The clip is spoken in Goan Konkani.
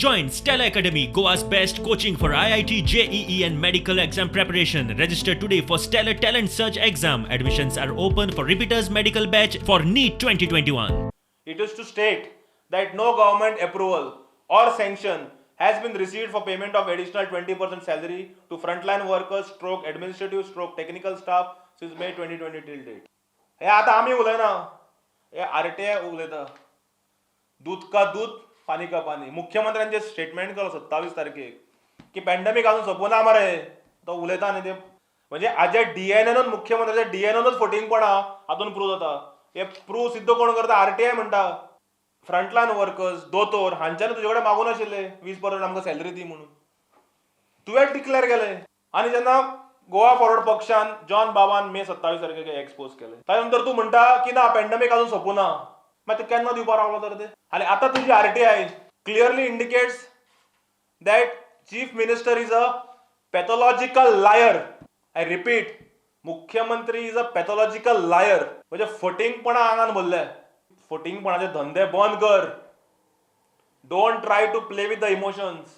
Join Stellar Academy, Goa's best coaching for IIT, JEE, and medical exam preparation. Register today for Stellar Talent Search exam. Admissions are open for repeaters medical batch for NEET 2021. It is to state that no government approval or sanction has been received for payment of additional 20% salary to frontline workers, stroke administrative, stroke technical staff since May 2020 till date. हे आता आमी उलयना, हे आरटीआय उलयता. दूध का दूध, पानी का पानी. मुख्यमंत्र्यांचे स्टेटमेंट केलो 27 तारखेक की पॅन्डेमीक अजून सोंपूना मरे. तो उलयता न्ही ते, म्हणजे हाज्या डीएनएनूच, मुख्यमंत्र्याच्या डीएनएनूच फटींगपणा हातून प्रूव जाता. हे प्रूव सिद्ध कोण करता? आरटीआय म्हणटा. फ्रंटलायन वर्कर्स, दोतोर हांच्यानी तुजे कडेन मागूं नाशिल्ले 20% आमकां सॅलरी दी म्हणून. तुवें डिक्लेअर केलें. आनी जेन्ना गोवा फॉरवर्ड पक्षान जॉन बाबान मे 27 तारखेक एक्सपोज केलें, ताच्या नंतर तूं म्हणटा की ना, पॅन्डेमीक अजून सोंपूं ना. मागीर ते केन्ना दिवपा रावलो तर ते? आनी आतां तुजी RTI clearly indicates that Chief Minister is a pathological liar. I repeat, मुख्यमंत्री is a pathological liar. म्हणजे फटींगपणा आंगान भरले. फटींगपणाचे धंदे बंद कर. Don't try to play with the emotions.